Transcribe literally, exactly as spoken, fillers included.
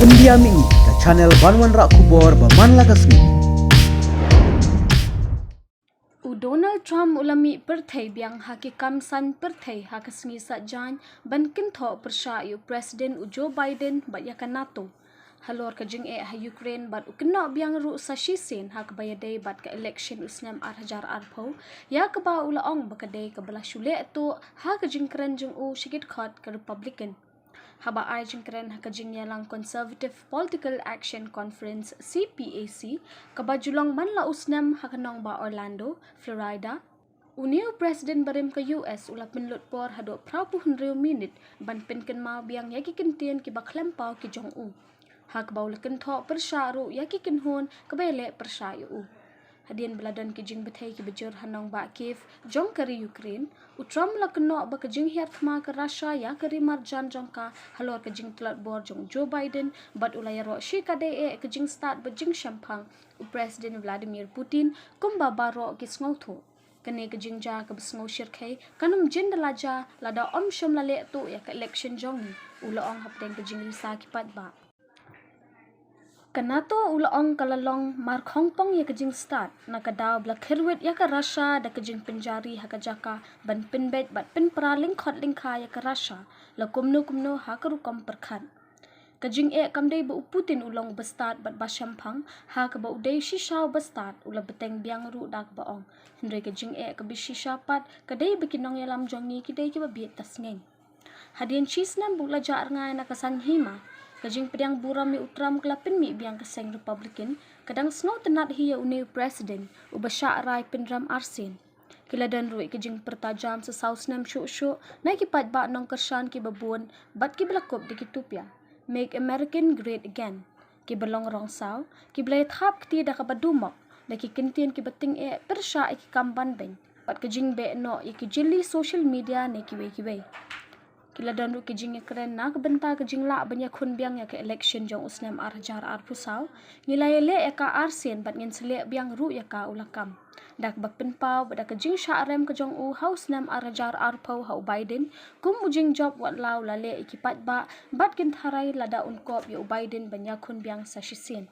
India Mini, ka channel ban wanrah khubor ba man la ka sngi. U Donald Trump u la mih pyrthei biang ha ki kam saiñ pyrthei ha ka sngi Saitjaiñ ban kynthoh pyrshah ïa u President u Joe Biden bad ïa ka NATO halor ka jingeh ha Ukraine, bad u kynnoh biang ruh sa shisien ha kaba ïadei bad ka election u snem ar hajar arphew, ïa kaba u la ong ba ka dei kaba la shu leh tuh ha ka jingkren jong u sha ki dkhot ka Republican. Haba ai jingkren ha ka jingïalang Conservative Political Action Conference, C P A C, kaba ju long man la u snem ha ka nongbah Orlando, Florida, une u President barim ka U S u la pynlut por haduh phra phew hynriew minit ban pynkynmaw biang ïa ki kyntien kiba khlem paw ki jong u, ha kaba u la kynthoh pyrshah ruh ïa ki kynhun kiba ïaleh pyrshah ïa u. Hadien ba la don ki jingbthei kiba jur ha nongbah Kyiv jong ka ri Ukraine, u Trump u la kynnoh ba ka jinghiar thma ka Russia ïa ka ri marjan jong ka halor ka jingtlot bor jong u Joe Biden, bad u la ïaroh shikatdei eh ka jingstad bad jingshemphang u President Vladimir Putin kumba baroh ki sngewthuh. Kane ka jingjia kaba sngew shyrkhei kan ym jin da la jia lada ym shym la leh tuh ïa ka election jong ngi, u la ong hapdeng ka jingrisa ki paidbah. Ka NATO u la ong ka la long mar khongpong ïa ka jingstad na ka daw ba la khyrwit ïa ka Russia da ka jingpynjari ha ka jaka ban pynbeit bad pynpra lyngkhot lyngkhai ïa ka Russia la kumno kumno ha ka rukom pyrkhat. Ka jingeh kam dei ba u Putin u long uba stad bad ba shemphang, ha kaba u dei shisha uba stad, u la bteng biang ruh da kaba ong. Hynrei ka jingeh kaba shisha pat ka dei ba ki nongïalam jong ngi ki dei kiba bieit ta sngeng. Hadien shi snem ba u la jah rngai na ka saiñ hima, ka jingpdiang burom ïa u Trump ka la pynmih biang ka seng Republican, ka dang sngewtynnad hi ïa une u President uba shah rai pynrem arsien. Ki la don ruh ïa ka jingpyrta jam sa saw snem shuh shuh na ki paidbah nongkyrshan kiba bun bad kiba la kup da ki tuh pia Make America Great Again, kiba long rong saw, kiba la ïathap kti da kaba dumok da ki kyntien kiba tyngeh pyrshah ïa ki kam ban beiñ bad ka jingbeh noh ïa ki jylli social media ne kiwei kiwei. Ki la don ruh ki jingïakren na ka bynta ka jinglah ban ïakhun biang ïa ka election jong u snem ar hajar arphew saw. Ngi la ïaleh ïa ka arsien bad ngin sa leh biang ruh ïa ka, u la kam. Da kaba pynpaw ba da ka jingshah rem ka jong u ha u snem ar hajar arphew ha u Biden, kum u jingjop wat la u la leh ïa ki paidbah bad kin tharai lada un kop ïa u Biden ban ïakhun biang sa shisien.